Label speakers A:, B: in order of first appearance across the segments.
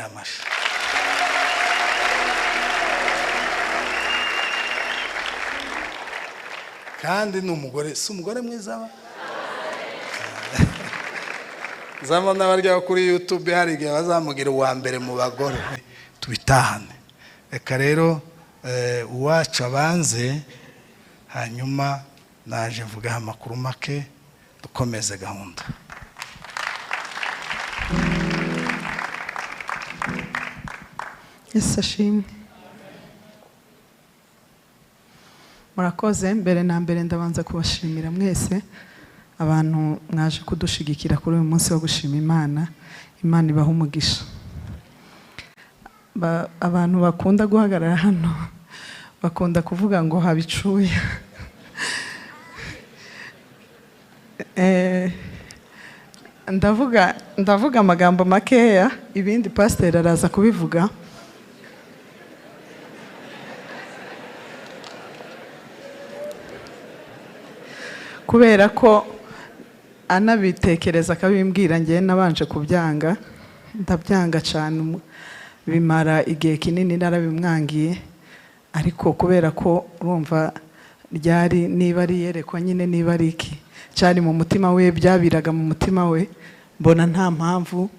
A: Amashyi. Kandi ni umugore, si umugore mwiza ba zama n'abarya kuri YouTube, hari igihe bazamugira uwa mbere mu bagore. Tubitahane. Reka rero uwacu abanze, hanyuma naje mvugaho amakuru make, dukomeze gahunda.
B: Yesu ashimwe. Murakoze. Mbere na mbere ndabanza kubashimira mwese abantu mwaje kudushigikira kuri uyu munsi wo gushima Imana. Imana ibaha umugisha. Abantu bakunda guhagarara hano bakunda kuvuga ngo habicuye. Ndavuga amagambo makeya, ibindi pasiteri araza kubivuga. Kubera ko anabitekereza akabimbwira, ngewe nabanje kubyanga, ndabyanga cyane, bimara igihe kinini narabimwangiye. Ariko kubera ko urumva ryari niba ari iyerekwa nyine, niba ari iki cyari mu mutima we, byabiraga mu mutima we, mbona nta mpamvu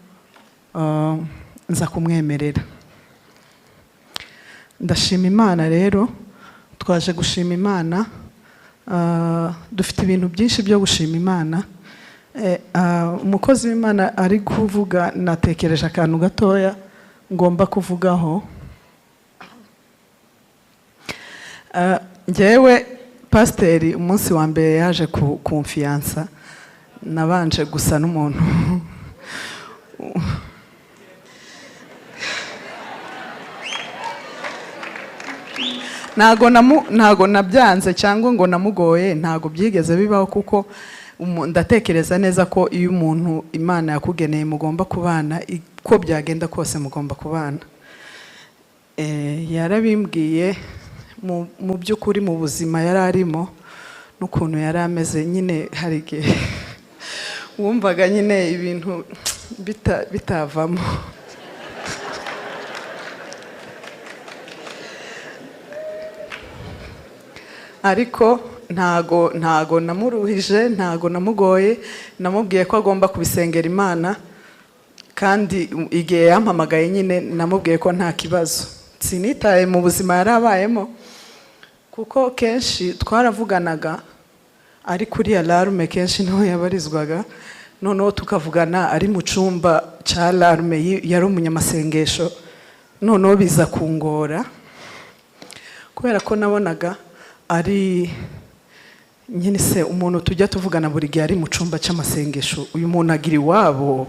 B: nza kumwemerera. Ndashima Imana rero, twaje gushima Imana. Dufite ibintu byinshi byo gushima Imana. Umukozi w'Imana ari kuvuga, natekereje akantu gatoya ngomba kuvugaho. Njyewe pasiteri umunsi wa mbere yaje kumfiyansa, nabanje gusa n'umuntu ntago nabyanze cyangwa ngo namugoye, ntago byigeze bibaho, kuko ndatekereza neza ko iyo umuntu Imana yakugeneye mugomba kubana, uko byagenda kose mugomba kubana. Yarabimbwiye mu by'ukuri mu buzima yari arimo n'ukuntu yari ameze nyine, hari igihe wumvaga nyine ibintu bitavamo. Ariko ntago namuruhije, ntago namugoye, namubwiye ko agomba kubisengera Imana, kandi igihe yampamagaye nyine namubwiye ko nta kibazo. Sinitaye mu buzima yarabayemo, kuko kenshi twaravuganaga ari kuri alarme, kenshi niho yabarizwaga, noneho tukavugana ari mu cyumba cya alarme, yari umunyamasengesho. Noneho biza kungora kubera ko nabonaga ari nyine se umuntu tujya tuvugana buri gihe ari mu cyumba cy'amasengesho, uyu muntu agira iwabo.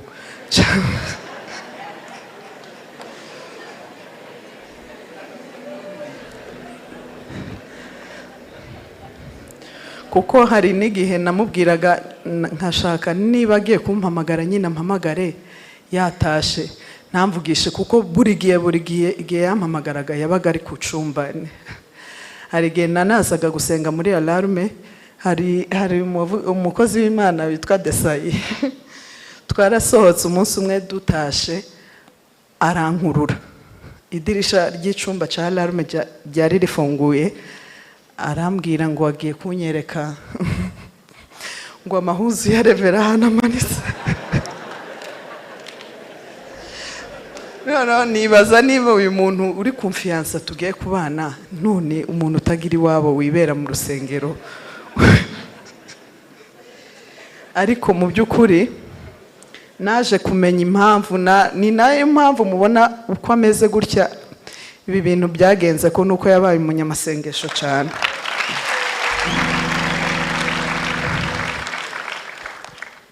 B: Kuko hari n'igihe namubwiraga nkashaka niba agiye kumpamagara nyine ampamagare yatashe, ntamvugishe, kuko buri gihe igihe yampamagaraga yabaga ari ku cyumba. Hari igihe nanazaga gusenga muri alarme, hari umukozi w'Imana witwa Desayi, twarasohotse umunsi umwe dutashe, arankurura idirisha ry'icyumba cya alarme ryari rifunguye, arambwira ngo agiye kunyereka ngo amahuzu ya revera hano amanitse. Noneho nibaza niba uyu muntu uri kumfiyansa tugiye kubana, none umuntu utagira iwabo wibera mu rusengero. Ariko mu by'ukuri naje kumenya impamvu, ni nayo mpamvu mubona uko ameze gutya, ibi bintu byagenze ko nuko yabaye umunyamasengesho cyane.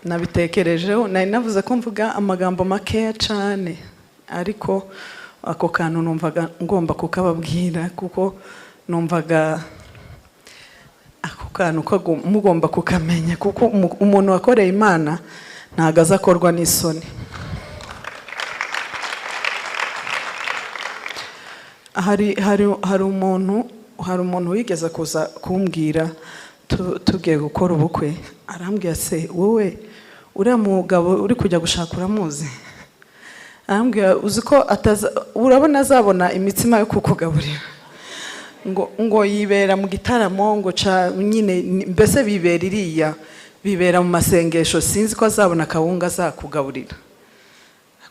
B: Nabitekerejeho, nari navuze ko mvuga amagambo makeya cyane, ariko ako kantu numvaga ngomba kukababwira, kuko numvaga ako kantu mugomba kukamenya, kuko umuntu wakoreye Imana ntago azakorwa n'isoni. Hari umuntu wigeze kuza kumbwira tugiye gukora ubukwe, arambwira se wowe uriya mugabo uri kujya gushaka uramuzi? Arambwira: "Uzi ko ataza, urabona azabona imitsima yo kukugaburira?" Ngo yibera mu gitaramo, ngo ca nyine mbese bibera iriya, bibera mu masengesho, sinzi ko azabona akawunga azakugaburira.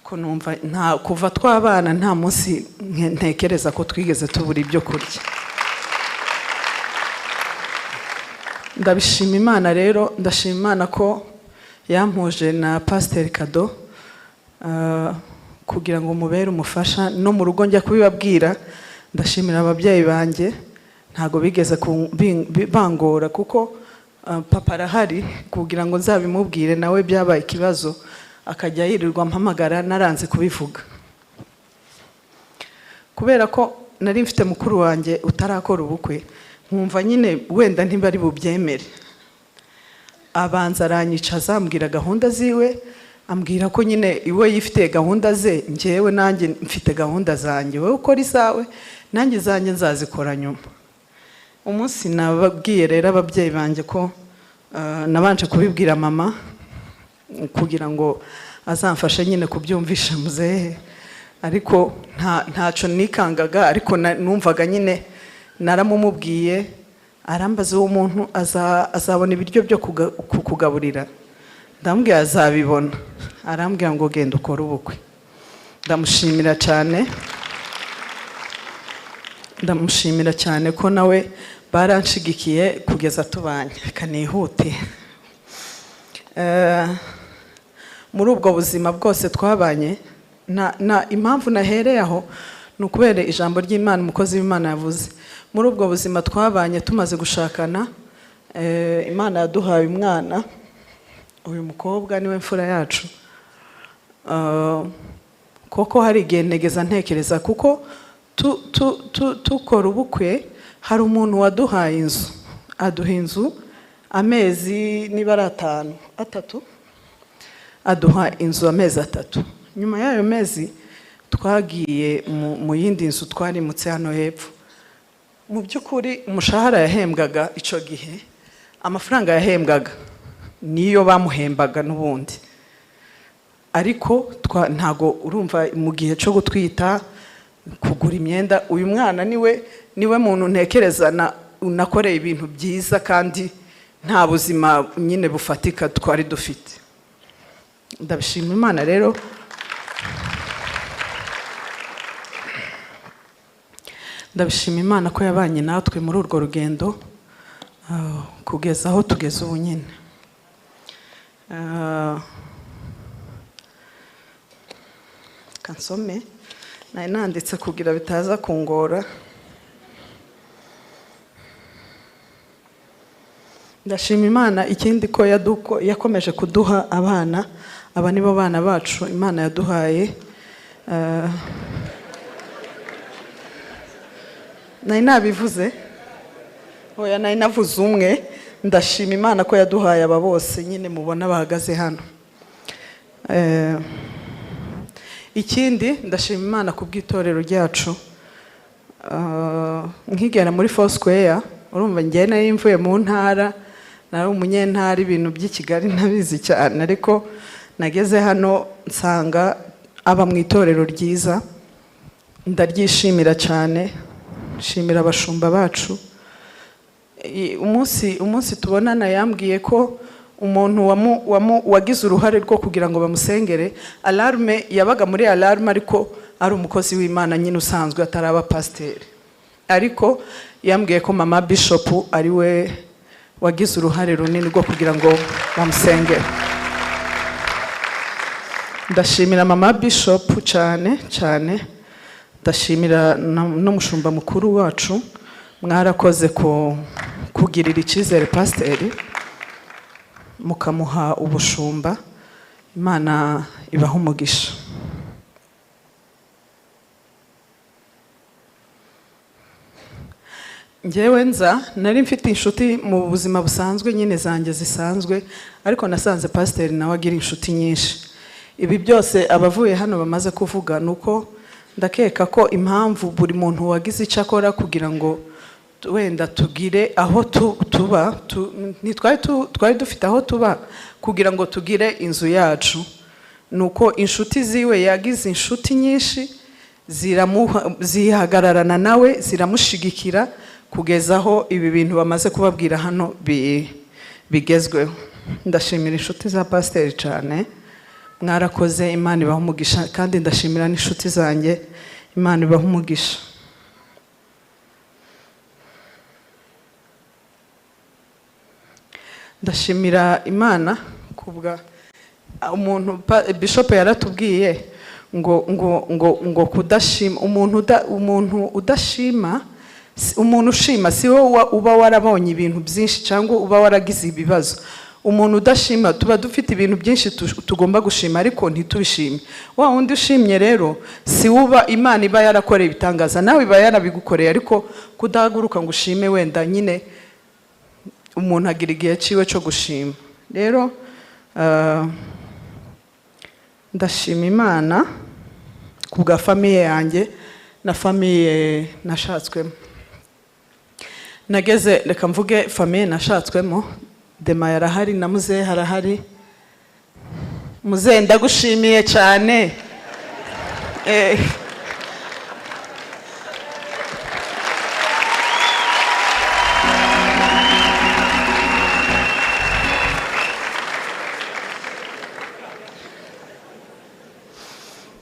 B: Ko numva nta kuva twabana nta munsi ntekereza ko twigeze tubura ibyo kurya. Ndabishima Imana rero, ndashima Imana ko yampuje na Pasiteri Kado kugira ngo mubere umufasha no mu rugo njya kubibabwira. Ndashimira ababyeyi banjye, ntabwo bigeze bangora, kuko papa arahari kugira ngo nzabimubwire, nawe byabaye ikibazo, akajya yirirwa mpamagara naranze kubivuga, kubera ko nari mfite mukuru wanjye utarakora ubukwe, nkumva nyine wenda ntibari bubyemere. Abanza aranyicaza, ambwira gahunda ziwe, ambwira ko nyine iwe yifitiye gahunda ze, njyewe nanjye mfite gahunda zanjye, wowe ukora izawe, nanjye izanjye nzazikora nyuma. Umunsi nababwiye rero ababyeyi banjye ko nabanje kubibwira mama kugira ngo azamfashe nyine kubyumvisha muzehe, ariko ntacyo nikangaga, ariko numvaga nyine naramumubwiye. Arambaza: "Uwo muntu azabona ibiryo byo kukugaburira?" Ndamubwira: "Azabibona." Arambwira ngo: "Genda ukore ubukwe." Ndamushimira cyane, ndamushimira cyane ko nawe baranshigikiye kugeza tubanye. Reka nihute. Muri ubwo buzima bwose twabanye na impamvu nahereye aho ni ukubera ijambo ry'Imana umukozi w'Imana yavuze. Muri ubwo buzima twabanye tumaze gushakana, Imana yaduhaye umwana, uyu mukobwa niwe mfura yacu. Koko hari igihe ntegeza ntekereza, kuko tukora ubukwe hari umuntu waduhaye inzu, aduha inzu amezi niba ari 5, 3, aduha inzu amezi 3. Nyuma y'ayo mezi twagiye mu yindi nzu, twarimutse hano hepfo. Mu by'ukuri umushahara yahembwaga icyo gihe, amafaranga yahembwaga niyo bamuhembaga n'ubundi, ariko ntago urumva mu gihe cyo gutwita, kugura imyenda, uyu mwana niwe muntu ntekereza nakoreye ibintu byiza, kandi nta buzima nyine bufatika twari dufite. Ndabishima Imana rero. Ndabishima Imana ko yabanye natwe muri urwo rugendo kugeza aho tugeze ubu nyine. Kansome nari nanditse kugira bitaza kungora. Ndashima Imana ikindi ko yakomeje kuduha abana. Aba nibo bana bacu Imana yaduhaye. Nari nabivuze, oya, nari navuze umwe. Ndashima Imana ko yaduhaye aba bose nyine mubona bahagaze hano. Ikindi ndashima Imana ku bw'itorero ryacu. Nkigera muri Foursquare, urumva njye nari mvuye mu ntara, nari umunyentara, ibintu by'i Kigali ntabizi cyane, ariko nageze hano nsanga aba mu itorero ryiza, ndaryishimira cyane, nshimira abashumba bacu. Umunsi tubonana yambwiye ko umuntu wagize uruhare rwo kugira ngo bamusengere, alarme yabaga muri alarme, ariko ari umukozi w'Imana nyine usanzwe ataraba pasiteri, ariko yambwiye ko mama bishop ari we wagize uruhare runini rwo kugira ngo bamusengere. Ndashimira mama bishop cyane cyane, ndashimira n'umushumba mukuru wacu, mwarakoze kugirira icyizere pasiteri mukamuha ubushumba. Imana ibaha umugisha. Njyewe nza nari mfite inshuti mu buzima busanzwe nyine zanjye zisanzwe, ariko nasanze pasiteri nawe agira inshuti nyinshi. Ibi byose abavuye hano bamaze kuvuga ni uko ndakeka ko impamvu buri muntu wagize icyo akora kugira ngo wenda tugire aho tuba, ntitwari twari dufite aho tuba kugira ngo tugire inzu yacu. Nuko inshuti ziwe, yagize inshuti nyinshi zihagararana nawe, ziramushigikira kugeza aho ibi bintu bamaze kubabwira hano bigezweho. Ndashimira inshuti za pasiteri cyane, mwarakoze, Imana ibaha umugisha, kandi ndashimira n'inshuti zanjye, Imana ibaha umugisha. Ndashimira Imana kubwa umuntu Bishop yaratubwiye ngo ngo ngo ngo kudashima umuntu udashima, umuntu ushima si wowe uba warabonye ibintu byinshi cyangwa uba waragize ibibazo. Umuntu udashima, tuba dufite ibintu byinshi tugomba gushima ariko ntitubishime. Wa wundi ushimye rero si uba Imana iba yarakoreye ibitangaza, nawe iba yarabigukoreye, ariko kudahaguruka ngo ushime, wenda nyine umuntu agira igihe ciwe cyo gushima. Rero ndashima Imana kubwa famille yanjye na famille nashatswemo. Nageze, reka mvuge famille nashatswemo, Dema yarahari na muzehe harahari. Muzehe ndagushimiye cyane.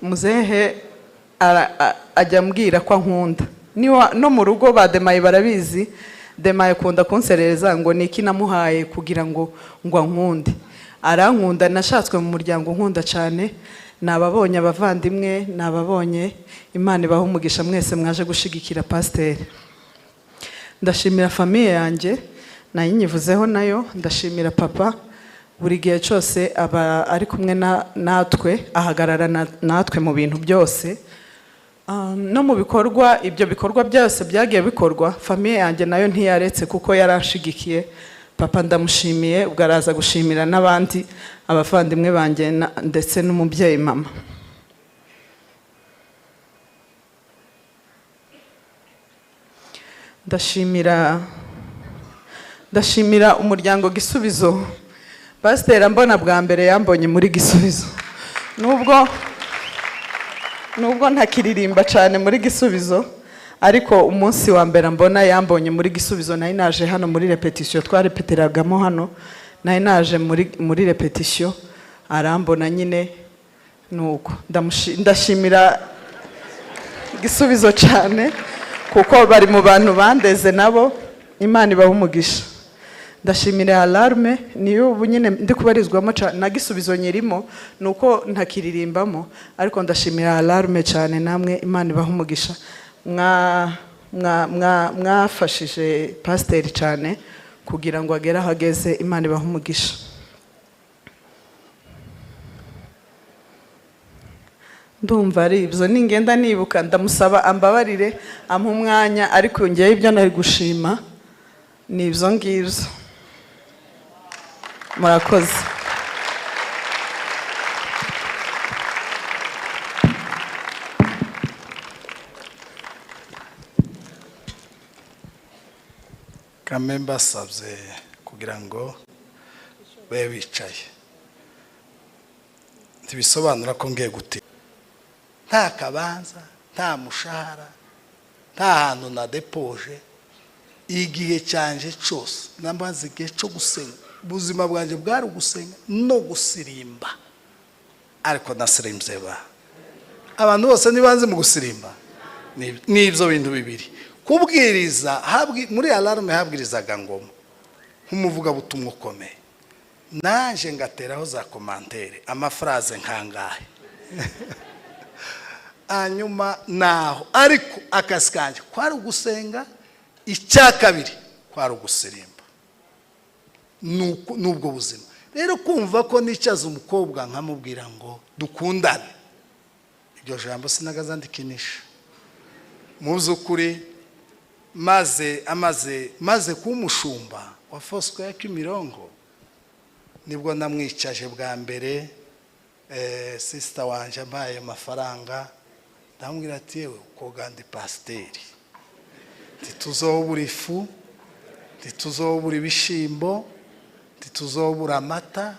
B: Muzehe ajya ambwira ko ankunda. No mu rugo ba Demaye barabizi, Demaye akunda kunserereza ngo niki namuhaye kugira ngo ankunde. Arankunda, nashatswe mu muryango nkunda cyane, nababonye abavandimwe, nababonye, Imana ibahe umugisha mwese mwaje gushigikira pasiteri. Ndashimira famille yanjye nayinyivuzeho nayo, ndashimira papa buri gihe cyose aba ari kumwe natwe, ahagarara natwe mu bintu byose. No mu bikorwa, ibyo bikorwa byose byagiye bikorwa, famille yanjye nayo ntiyaretse kuko yaranshigikiye. Papa ndamushimiye, ubwo araza gushimira n'abandi abavandimwe banjye ndetse n'umubyeyi mama. Ndashimira umuryango Gisubizo. Pasiteri mbona bwa mbere yambonye muri Gisubizo, nubwo ntakiririmba cyane muri Gisubizo, ariko umunsi wa mbere mbona yambonye muri Gisubizo, nari naje hano muri repetition, twarepeteragamo hano, nari naje muri repetition, arambona nyine. Nuko ndashimira Gisubizo cyane kuko bari mu bantu bandeze nabo, Imana ibaha umugisha. Ndashimira Alarme, niyo ubu nyine ndi kubarizwamo na Gisubizo nyirimo, nuko ntakiririmbamo, ariko ndashimira Alarme cyane, namwe Imana ibaha umugisha. Mwafashije pasiteri cyane kugira ngo agere aho ageze, Imana ibaha umugisha. Ndumva ari ibyo, ningenda nibuka ndamusaba ambabarire ampa umwanya, ariko ngewe ibyo nari gushima ni ibyo ngibyo. Murakoze.
A: Kame mbasabye kugira ngo be bicaye, ntibisobanura ko ngiye gute. Nta kabanza, nta mushahara, nta hantu na depoje, igihe cyanje cyose namaze igihe cyo gusenga. Ubuzima bwanjye bwari ugusenga no gusirimba, ariko nasirimbye ba abantu bose nibanze mu gusirimba. N'ibyo bintu bibiri, kubwiriza muri Alarme habwirizaga ngoma nk'umuvugabutumwa ukomeye, naje ngateraho za komantere amafraze nkangahe hanyuma naho, ariko akazi kanjye kwari ugusenga, icya kabiri kwari ugusirimba. N'ubwo buzima rero, kumva ko nicaza umukobwa nkamubwira ngo dukundane, iryo jambo sinagaza ndikinisha mu by'ukuri. Maze kuba umushumba wa Foursquare Kimironko, nibwo namwicaje bwa mbere. Sister wanje ampaye amafaranga, ndamubwira ati yewe koga ndi pasiteri, ntituzobura ifu, ntituzobura ibishimbo, ntituzobura amata,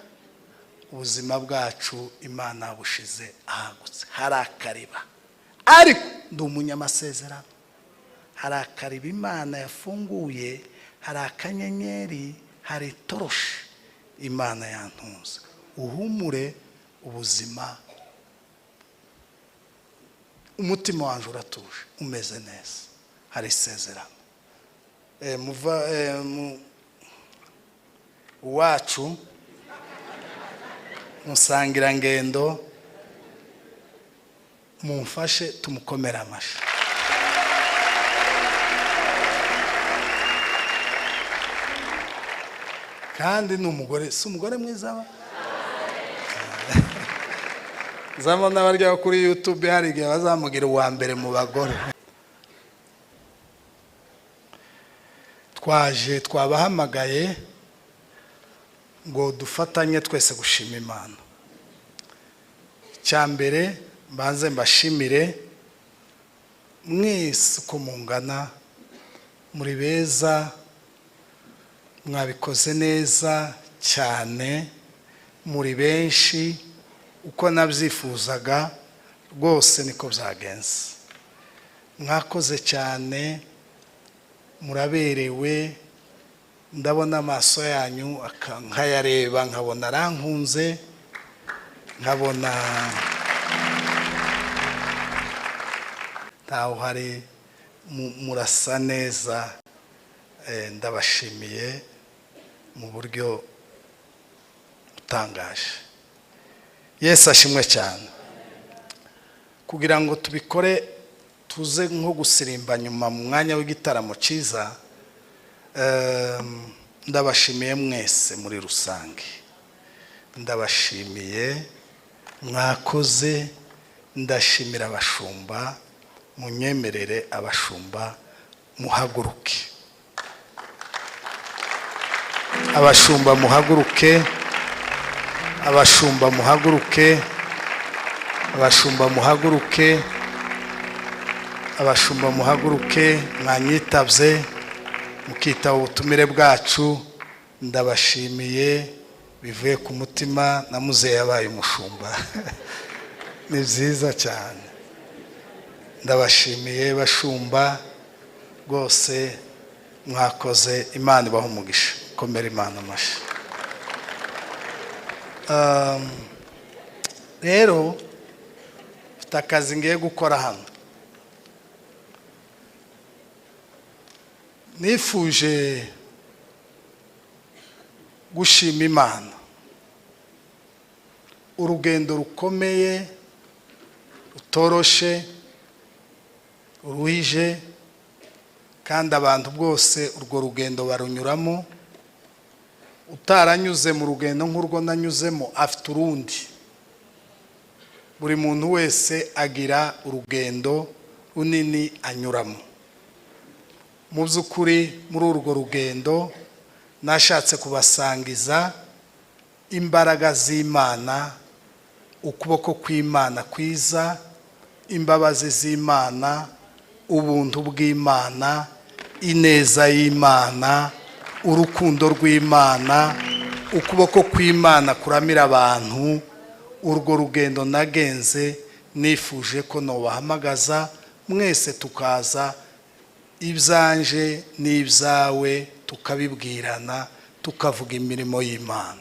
A: Ubuzima bwacu Imana bushize ahagutse, hari akariba, ariko ndi umunyamasezerano. Hari akariba Imana yafunguye, hari akanyenyeri, hari itoroshi Imana yantunze. Uhumure, ubuzima, umutima wanjye uratuje, umeze neza, hari isezerano. Muva uwacu musangirangendo, mumfashe tumukomere amashyi. Kandi ni umugore, si umugore mwiza ba? Nzabona barya kuri YouTube, hari igihe bazamugira uwa mbere mu bagore. Twaje twabahamagaye ngo dufatanye twese gushima Imana. Icya mbere, mbanze mbashimire mwese uko mungana, muri beza, mwabikoze neza cyane, muri benshi, uko nabyifuzaga rwose niko byagenze. Mwakoze cyane, muraberewe, ndabona amaso yanyu nkayareba nkabona arankunze, nkabona ntawe uhari, murasa neza. Ndabashimiye mu buryo butangaje. Yesu ashimwe cyane. Kugira ngo tubikore tuze nko gusirimba nyuma mu mwanya w'igitaramo cyiza, ndabashimiye mwese muri rusange, ndabashimiye mwakoze. Ndashimira abashumba, munyemerere abashumba muhaguruke, abashumba muhaguruke, abashumba muhaguruke, abashumba muhaguruke, abashumba muhaguruke. Mwanyitabye mukitaba ubutumire bwacu, ndabashimiye bivuye ku mutima. Na muzehe yabaye umushumba, ni byiza cyane. Ndabashimiye bashumba rwose, mwakoze, Imana ibahe umugisha. Komera Imana amashyi. Rero mfite akazi ngiye gukora hano. Nifuje gushima Imana urugendo rukomeye, rutoroshe, ruruhije, kandi abantu bwose urwo rugendo barunyuramo. Utaranyuze mu rugendo nk'urwo nanyuzemo afite urundi. Buri muntu wese agira urugendo runini anyuramo. Mu by'ukuri muri urwo rugendo nashatse kubasangiza imbaraga z'Imana, ukuboko kw'Imana kwiza, imbabazi z'Imana, ubuntu bw'Imana, ineza y'Imana, urukundo rw'Imana, ukuboko kw'Imana kuramira abantu. Urwo rugendo nagenze nifuje ko nobahamagaza mwese tukaza, ibyanje n'ibyawe tukabibwirana, tukavuga imirimo y'Imana.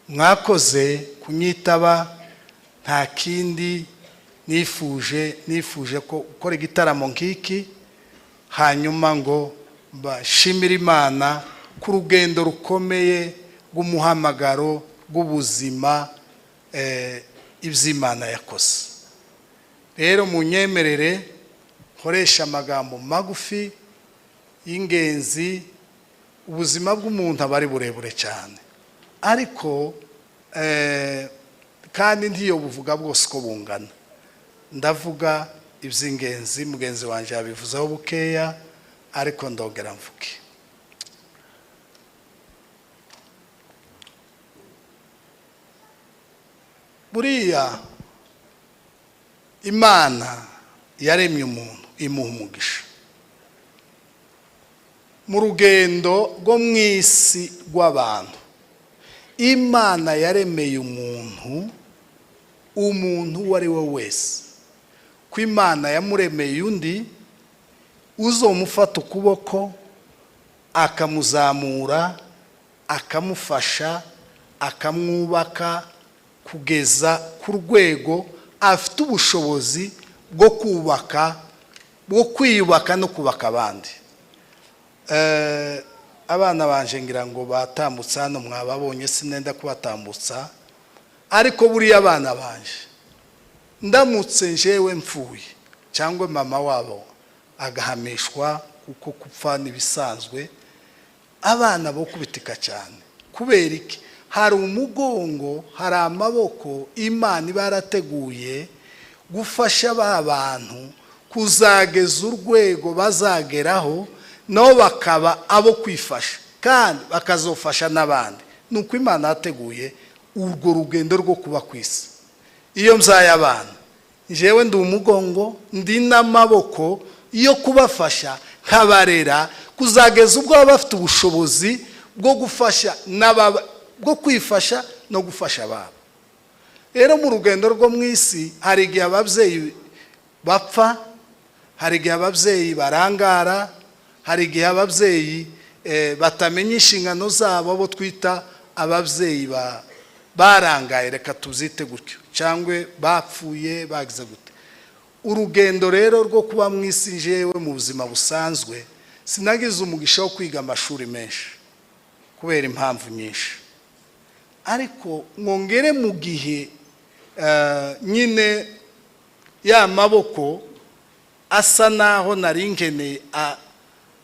A: Mwakoze kunyitaba, nta kindi nifuje, nifuje ko gukora igitaramo nk'iki, hanyuma ngo bashimire Imana ku rugendo rukomeye rw'umuhamagaro rw'ubuzima, iby'Imana yakoze. Rero munyemerere nkoresha amagambo magufi y'ingenzi. Ubuzima bw'umuntu aba ari burebure cyane, ariko kandi ntiyo buvuga bwose uko bungana. Ndavuga iby'ingenzi, mugenzi wanjye yabivuzeho bukeya, ariko ndongera mvuge. Buriya Imana yaremye umuntu imuha umugisha. Mu rugendo rwo mu isi rw'abantu, Imana yaremeye umuntu, umuntu uwo ari we wese, ko Imana yamuremeye undi uzomufata ukuboko, akamuzamura, akamufasha, akamwubaka kugeza ku rwego afite ubushobozi bwo kubaka, bwo kwiyubaka no kubaka abandi. Abana banje ngira ngo batambutse hano, mwababonye, sinenda kubatambutsa, ariko buriya abana banje ndamutse njewe mfuye cyangwa mama wabo agahamishwa, kuko gupfa n'ibisanzwe, abana bo kubitika cyane. Kubera iki? Hari umugongo, hari amaboko Imana iba yarateguye gufasha ba bantu kuzageza urwego bazageraho, nabo bakaba abo kwifasha kandi bakazofasha n'abandi. Ni uko Imana yateguye urwo rugendo rwo kuba ku isi. Iyo mbyaye abana, njyewe ndi umugongo, ndi n'amaboko yo kubafasha, nkabarera kuzageza ubwo baba bafite ubushobozi bwo gufasha, bwo kwifasha no gufasha ababo. Rero mu rugendo rwo mu isi hari igihe ababyeyi bapfa, hari igihe ababyeyi barangara, hari igihe ababyeyi batamenya inshingano zabo, abo twita ababyeyi barangaye, reka tubyite gutyo, cyangwa bapfuye, bagize gute. Urugendo rero rwo kuba mu isi, njyewe mu buzima busanzwe sinagize umugisha wo kwiga amashuri menshi kubera impamvu nyinshi, ariko mwongere mu gihe nyine ya maboko asa naho nari nkeneye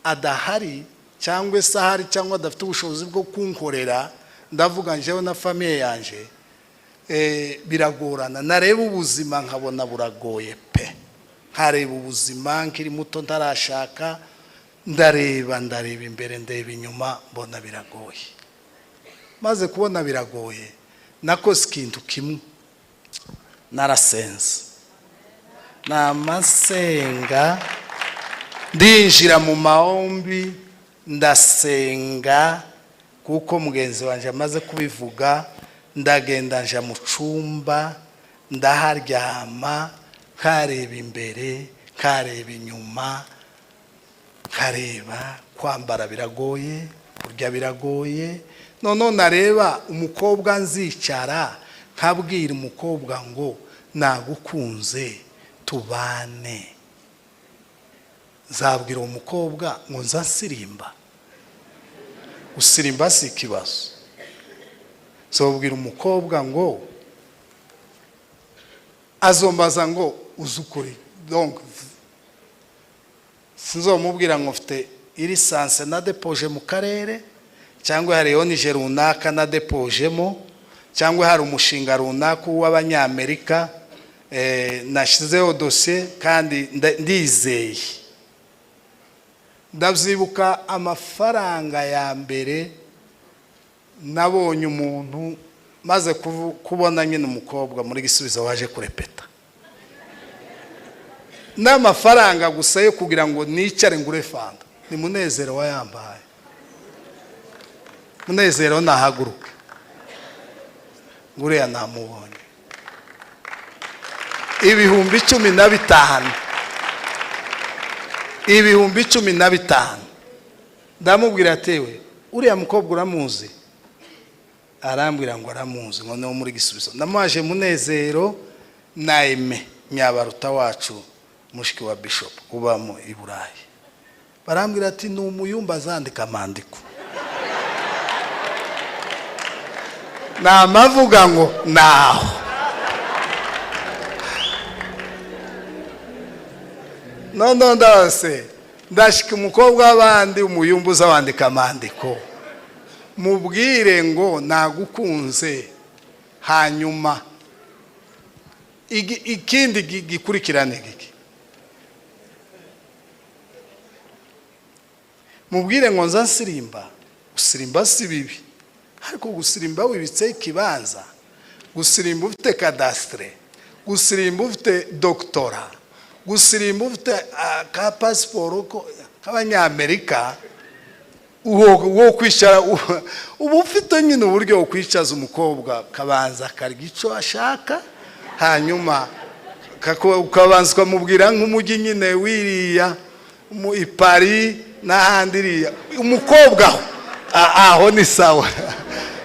A: adahari, cyangwa se ahari, cyangwa adafite ubushobozi bwo kunkorera, ndavuga njyewe na famille yanje, biragorana. Nareba ubuzima nkabona buragoye pe, nkareba ubuzima nkiri muto ntarashaka, ndareba, ndareba imbere, ndeba inyuma, mbona biragoye. Maze kubona biragoye, nakoze ikintu kimwe: narasenze, namasenga, ndinjira mu mahombi, ndasenga, kuko mugenzi wanjye amaze kubivuga. Ndagenda nja mu cumba, ndaharyama, nkareba imbere, nkareba inyuma, nkareba kwambara biragoye, kurya biragoye. Noneho nareba umukobwa nzicara nkabwira umukobwa ngo nagukunze, tubane, nzabwira uwo mukobwa ngo nza nsirimba? Gusirimba si ikibazo. Nzobwira umukobwa ngo azombaza ngo uzi ukuri? Donc sinzomubwira ngo mfite licence na déposé mu karere, cyangwa hari ONG runaka na déposémo, cyangwa hari umushinga runaka w'Abanyamerika nashyizeho dosiye kandi ndizeye. Ndabyibuka amafaranga ya mbere nabonye umuntu, maze kubona nyine umukobwa muri Gisubizo waje kurepeta, n'amafaranga gusa yo kugira ngo nicare ngure fanta, ni Munezero wayambaye. Munezero nahaguruke, nguriya namubonye, 15,000, 15,000. Ndamubwira, atewe uriya mukobwa uramuzi? Arambwira ngo aramuzi, ngo niwo muri Gisubizo. Ndamuhaje Munezero na Aime Nyabaruta wacu, mushiki wa bishop ubamo i Burayi. Barambwira ati ni umuyumba, azandika amandiko namavuga ngo naho. Noneho ndabase ndashika umukobwa w'abandi, umuyumba uzawandika amandiko, mubwire ngo nagukunze, hanyuma ikindi gikurikirane giki? Mubwire ngo nza nsirimba? Gusirimba si bibi, ariko gusirimba wibitseho ikibanza, gusirimba ufite cadastre, gusirimba ufite doctorat, gusirimba ufite ka pasiporo k'Abanyamerika. Wo kwicara uba ufite nyine uburyo wo kwicaza umukobwa, kabanza akarya icyo ashaka, hanyuma ukabanza ukamubwira nk'umujyi nyine wiriya mu i Paris n'ahandi iriya umukobwa aho ni sawa,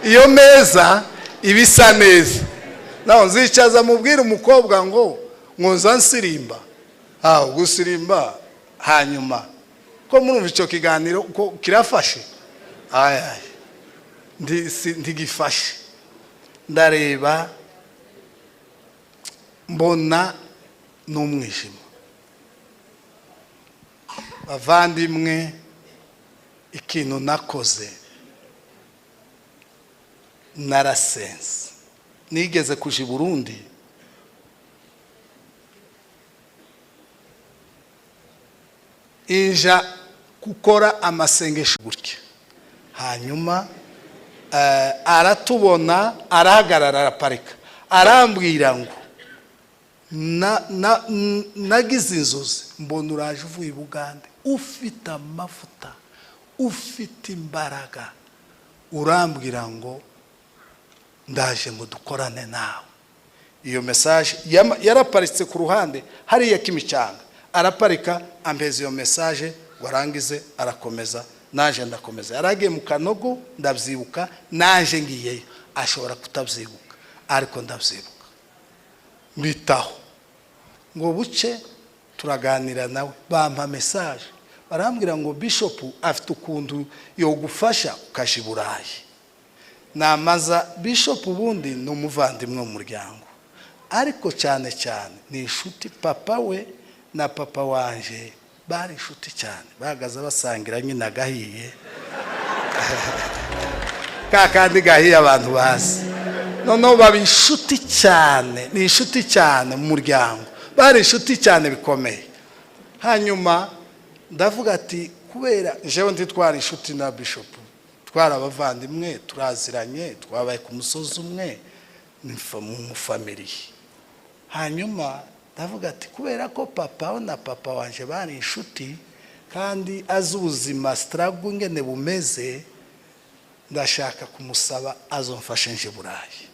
A: iyo meza iba isa neza. Naho nzicaza mubwire umukobwa ngo nkoza nsirimba, aho gusirimba, hanyuma ko murumva icyo kiganiro ko kirafashe, ntigifashe. Ndareba mbona n'umwijima. Bavandimwe, ikintu nakoze narasense. Nigeze kuja i Burundi, inja gukora amasengesho gutya, hanyuma aratubona, arahagarara, araparika, arambwira ngo nagize inzozi mbona uraje uvuye i Bugande ufite amavuta, ufite imbaraga, urambwira ngo ndaje ngo dukorane nawe. Iyo message yaraparitse ku ruhande hariya Kimicanga, araparika ambeza iyo message, warangize arakomeza, naje ndakomeza. Yaragiye mu Kanogo ndabyibuka, naje ngiyeyo, ashobora kutabyibuka ariko ndabyibuka. Mbitaho ngo buce turaganira nawe, bampa message barambwira ngo bishop afite ukuntu yogufasha ukaja i Burayi. Namaza bishop ubundi ni umuvandimwe w'umuryango, ariko cyane cyane ni inshuti. Papa we na papa wanje bari inshuti cyane, bahagaze basangira nyine agahiye ka kandi gahiye abantu bazi. Noneho baba inshuti cyane, ni inshuti cyane mu muryango, bari inshuti cyane bikomeye. Hanyuma ndavuga ati kubera jewe ntitwari inshuti na bishop, twari abavandimwe, turaziranye, twabaye ku musozi umwe, mu family. Hanyuma ndavuga ati kubera ko papa na papa wanje bari inshuti kandi azi ubuzima struggle ngene bumeze, ndashaka kumusaba azomfashe nje Burayi.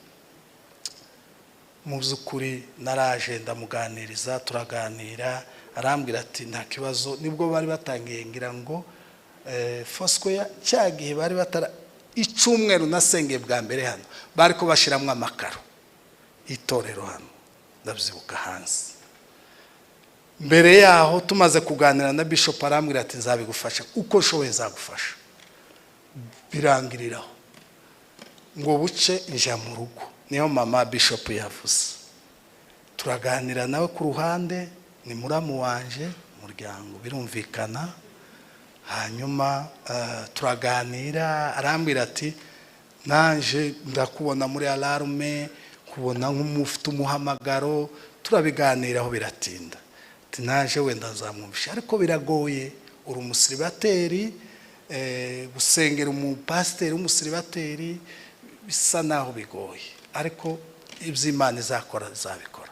A: Mu by'ukuri naraje ndamuganiriza, turaganira, arambwira ati nta kibazo. Nibwo bari batangiye ngira ngo Foursquare cya gihe bari batara icyumweru nasengeye bwa mbere hano, bari ko bashiramwe amakaro itorero hano, ndabyibuka hanze. Mbere yaho tumaze kuganira na bishop arambwira ati nzabigufasha uko nshoboye, nzagufasha. Birangiriraho ngo buce nja mu rugo, niyo mama bishop yavuze. Turaganira nawe ku ruhande, ni muramu wanje, umuryango birumvikana. Hanyuma turaganira, arambwira ati nanje ndakubona muri alarme, kubona nk'umufite umuhamagaro. Turabiganiraho biratinda. Ati naje wenda nzamwumvisha, ariko biragoye, uri umusiribateri, gusengera umupasiteri w'umusiribateri bisa naho bigoye, ariko iby'Imana izakora izabikora.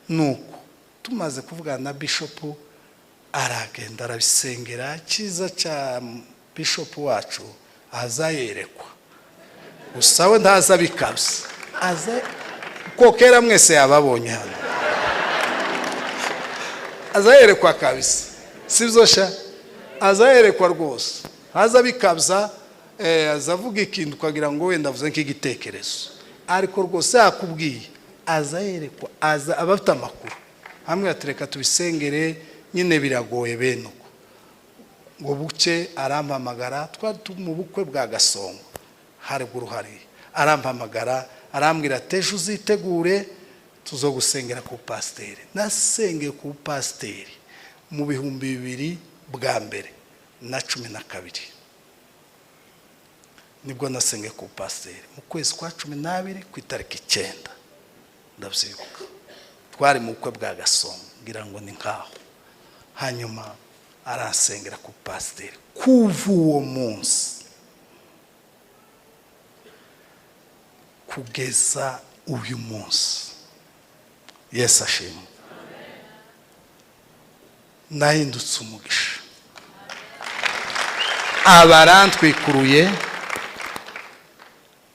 A: Nuko tumaze kuvugana na bishop, aragenda arabisengera. Cyiza cya bishop wacu azayerekwa, gusa we ntaza bikabye, aza ko kera mwese yababonye hano, azayerekwa kabisa, sibyo sha? Azayerekwa rwose, ntaza bikabya, azavuga ikintu ukagira ngo wenda avuze nk'igitekerezo, ariko rwose yakubwiye azayerekwa, aza aba afite amakuru. Hamwe atereka tubisengere nyine biragoye bene uko. Ngo buce arampamagara, twari mu bukwe bwa Gasongo haruguru hariya, arampamagara arambwira ati ejo uzitegure tuzo gusengera ku pasiteri. Nasengeye ku pasiteri mu 2012, nibwo nasengeye ku pasiteri mu kwezi kwa 12 ku itariki 9, ndabyibuka. Twari mu bukwe bwa Gasongo ngira ngo ni nkaho. Hanyuma aransengera ku pasiteri. Kuva uwo munsi kugeza uyu munsi, Yesu ashimwe, nahindutse umugisha. Abarantwikuruye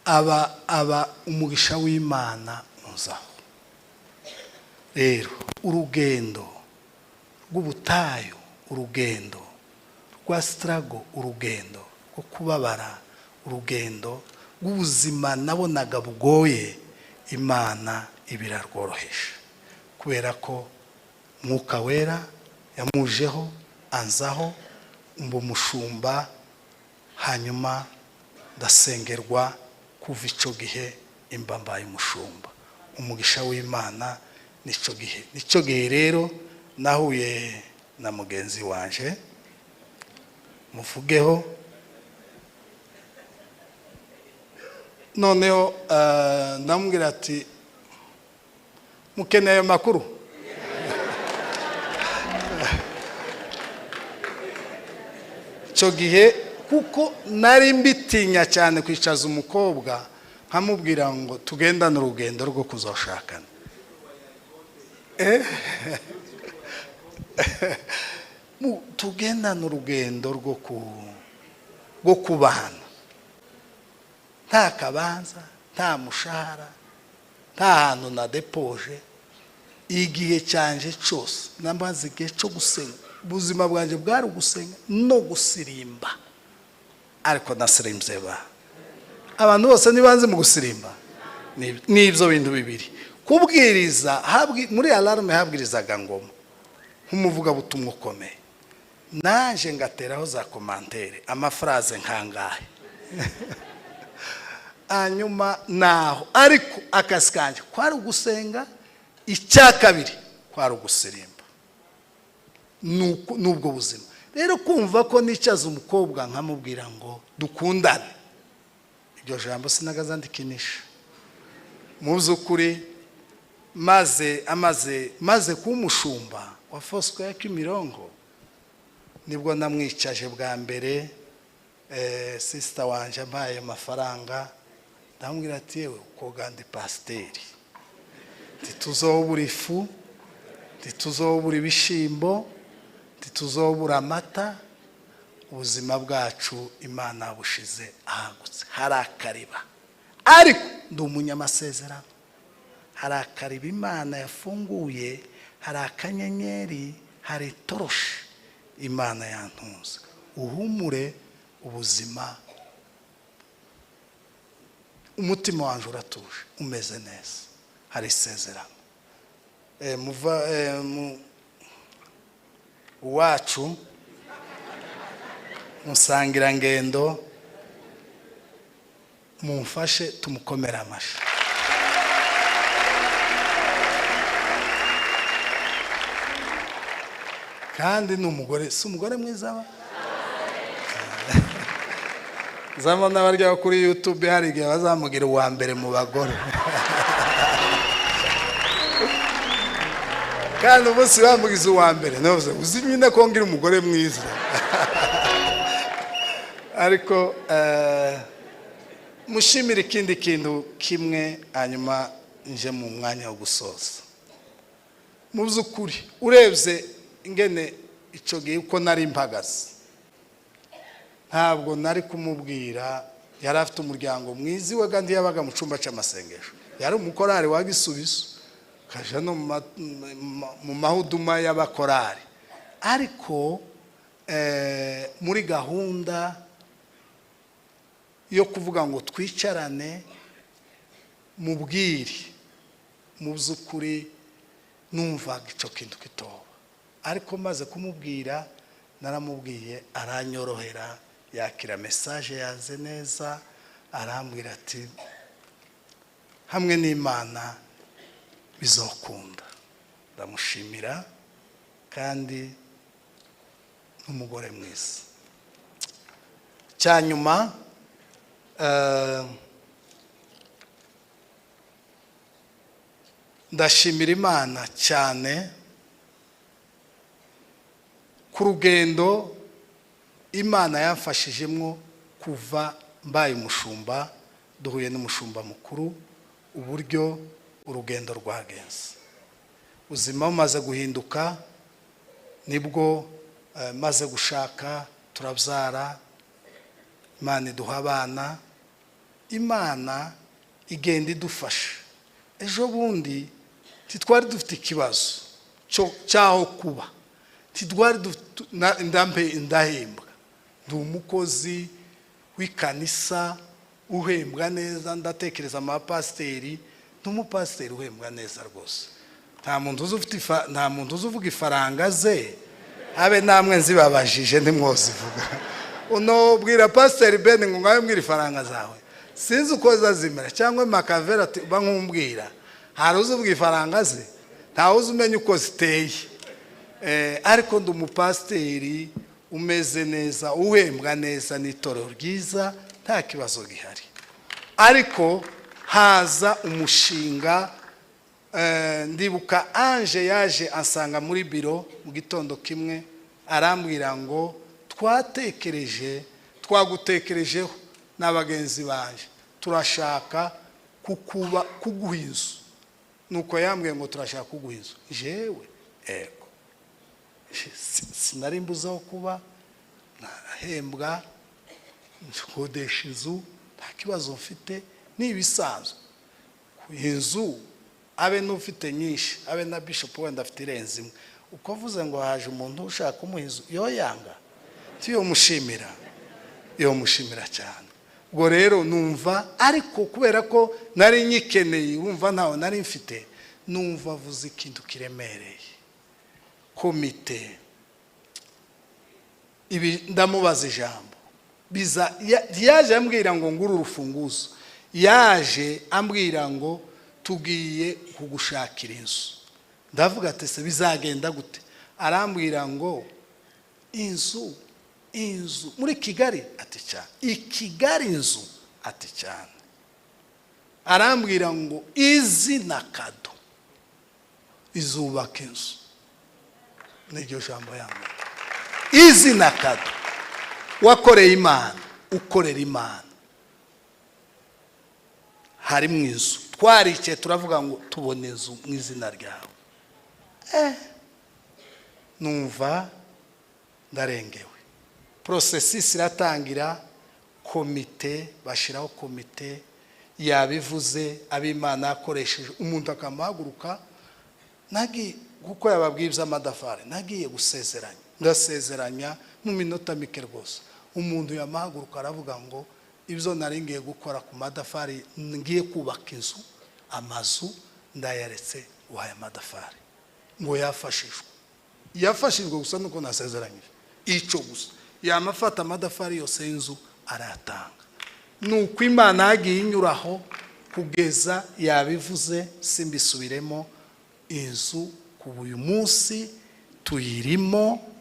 A: aba umugisha w'Imana unzaho. Rero urugendo rw'ubutayu, urugendo rwa struggle, urugendo rwo kubabara, urugendo rw'ubuzima nabonaga bugoye, Imana ibirarworoheje kubera ko Mwuka Wera yamujeho anzaho mba umushumba. Hanyuma ndasengerwa, kuva icyo gihe imba mbaye umushumba. Umugisha w'Imana nicyo gihe. Nicyo gihe rero nahuye na mugenzi wanje muvugeho. Noneho ndamubwira ati mukeneye amakuru. Icyo gihe kuko nari mbitinya cyane kwicaza umukobwa nkamubwira ngo tugendane urugendo rwo kuzoshakana. Tugendane urugendo rwo kubana, nta kabanza, nta mushahara, nta hantu na depoje. Igihe cyanje cyose namaze igihe cyo gusenga. Ubuzima bwanjye bwari ugusenga no gusirimba, ariko nasirimbye ba abantu bose nibanze mu gusirimba. N'ibyo bintu bibiri, kubwiriza muri alarme habwirizaga ngoma nk'umuvuga butumwa ukomeye, naje ngateraho za commentaire amafraze nkangahe hanyuma naho. Ariko akazi kanjye kwari ugusenga, icya kabiri kwari ugusirimba. N'ubwo buzima rero kumva ko nicaza umukobwa nkamubwira ngo dukundane, iryo jambo sinagazandikinisha mu by'ukuri. Maze kuba umushumba wa Foursquare Kimironko, nibwo namwicaje bwa mbere. Sister wanje ampaye amafaranga, ndamubwira ati yewe ukoga ndi pasiteri, ntituzobura ifu, ntituzobura ibishimbo, ntituzobura amata, ubuzima bwacu Imana bushize ahagutse. Hari akariba, ariko ndi umunyamasezerano. Hari akariba Imana yafunguye, hari akanyenyeri, hari itoroshi Imana yantunze. Uhumure ubuzima, umutima wanje uratuje, umeze neza, hari isezerano. Uwacu musangirangendo mumfashe tumukomere amashyi. Kandi ni umugore, si umugore mwiza ba? Zamana barya kuri YouTube hari igihe bazamugira uwa mbere mu bagore. Kandi umunsi bamugize uwa mbere navuze uzi nyine ko ngira umugore mwiza. Ariko mushimire ikindi kintu kimwe, hanyuma nje mu mwanya wo gusoza. Mu by'ukuri urebye ingene icyo gihe uko nari mpagaze, ntabwo nari kumubwira. Yari afite umuryango mwiza iwe, kandi yabaga mu cyumba cy'amasengesho, yari umukorari wa Gisubizo, kaja no mu mahuduma y'abakorari. Ariko muri gahunda yo kuvuga ngo twicarane mubwire, mu by'ukuri numvaga icyo kintu kitoba. Ariko maze kumubwira, naramubwiye aranyorohera, yakira message yanze neza, arambwira ati hamwe n'Imana bizokunda. Ndamushimira, kandi n'umugore mwiza. Cyanyuma ndashimira Imana cyane ku rugendo Imana yamfashijemo kuva mbaye umushumba, duhuye n'umushumba mukuru, uburyo urugendo rwagenze. Ubuzima bumaze guhinduka, nibwo maze gushaka turabyara. Imana iduha abana, Imana igenda idufasha. Ejo bundi ntitwari dufite ikibazo cyaho kuba, ntitwari ndahembwa, ndi umukozi w'ikanisa uhembwa neza, ndatekereza amapasiteri, ndi umupasiteri uhembwa neza rwose. Nta muntu uzi ufite nta muntu uzi uvuga ifaranga ze, habe namwe nzibabajije ntimwozivuga. Uno bwira pasiteri Ben ngo ngawe mbwira ifaranga zawe, sinzi uko zazimera, cyangwa Makavera ati ba nkumbwira, hari uzi uvuga ifaranga ze, ntawe uzi umenya uko ziteye. Ariko ndi umupasiteri umeze neza, uhembwa neza n'itorero ryiza, nta kibazo gihari. Ariko haza umushinga, ndibuka Ange yaje ansanga muri biro mu gitondo kimwe, arambwira ngo twatekereje, twagutekerejeho na bagenzi banje, turashaka kuguha inzu. Nuko yambwiye ngo turashaka kuguha inzu. Jewe ego, sinari mbuze aho kuba, nahembwa, nkodesha inzu, nta kibazo mfite, ni ibisanzwe. Inzu abe n'ufite nyinshi, abe na bishop wenda afite irenze imwe. Uko avuze ngo haje umuntu ushaka kumuha inzu, yoyanga, tiyomushimira, yomushimira cyane. Ubwo rero numva, ariko kubera ko nari nyikeneye, urumva ntawe nari mfite, numva avuze ikintu kiremereye. Komite ibi ndamubaza ijambo, biza yaje ambwira ngo nguru urufunguzo, yaje ambwira ngo tugiye kugushakira inzu. Ndavuga ati se bizagenda gute? Arambwira ngo inzu, inzu muri Kigali, ati cyane, i Kigali inzu, ati cyane. Arambwira ngo izina Kado izubaka inzu, niryo jambo yambwiye. Izina Kado, wakoreye Imana, ukorera Imana, hari mu inzu. Twaricaye turavuga ngo tubone inzu mu izina ryawe. Numva ndarengewe. Processus iratangira, komite bashiraho komite yabivuze, ab'Imana yakoresheje umuntu akamuhaguruka. Nagi kuko yababwiye iby'amadafari, nagiye gusezeranya, ndasezeranya mu minota mike rwose. Umuntu yamahaguruka aravuga ngo ibyo nari ngiye gukora ku madafari, ngiye kubaka inzu, amazu ndayaretse uhaye amadafari. Ngo yafashijwe, yafashijwe gusa nuko nasezeranyije ico gusa, yamafata amadafari yose y'inzu arayatanga. Nuko Imana yagiye inyuraho kugeza yabivuze, simbisubiremo. Inzu kuva uyu munsi tuyirimo,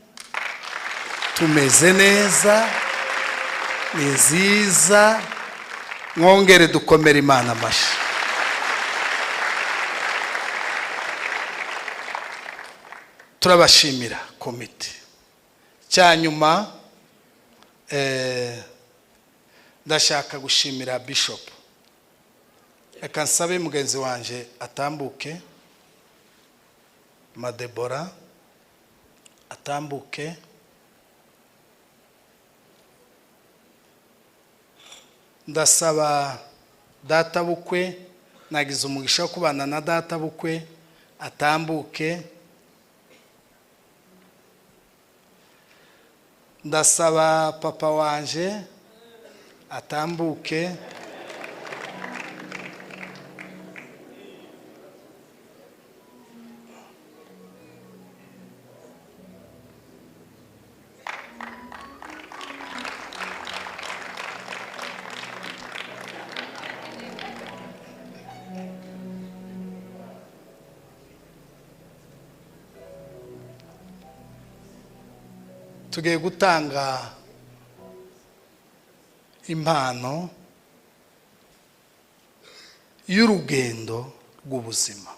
A: tumeze neza, ni nziza. Mwongere dukomere Imana amashyi. Turabashimira komite. Cyanyuma ndashaka gushimira bishop. Reka nsabe mugenzi wanje atambuke, Madebora atambuke. Ndasaba data bukwe, nagize umugisha wo kubana na data bukwe, atambuke. Ndasaba papa wanje atambuke. Tugiye gutanga impano y'urugendo rw'ubuzima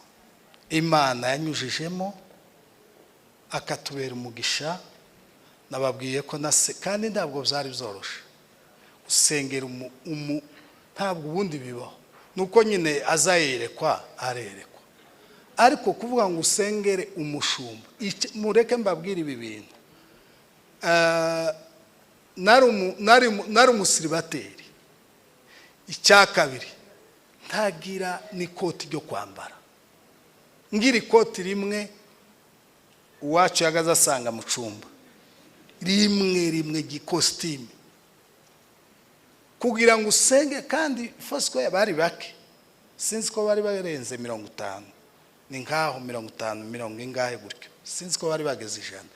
A: Imana yanyujijemo akatubera umugisha. Nababwiye ko nase, kandi ntabwo byari byoroshe gusengera ntabwo ubundi bibaho, nuko nyine azayerekwa arerekwa, ariko kuvuga ngo usengere umushumba, mureke mbabwire ibi bintu. Nari umusiribateri. Icya kabiri, ntagira n'ikoti ryo kwambara. Ngira ikoti rimwe uwacu yagaze asanga mu cyumba, rimwe rimwe ry'ikositimu kugira ngo usenge. Kandi Foursquare bari bake, sinzi ko bari barenze 50, ni nkaho 50, mirongo ingahe gutyo, sinzi ko bari bageze 100.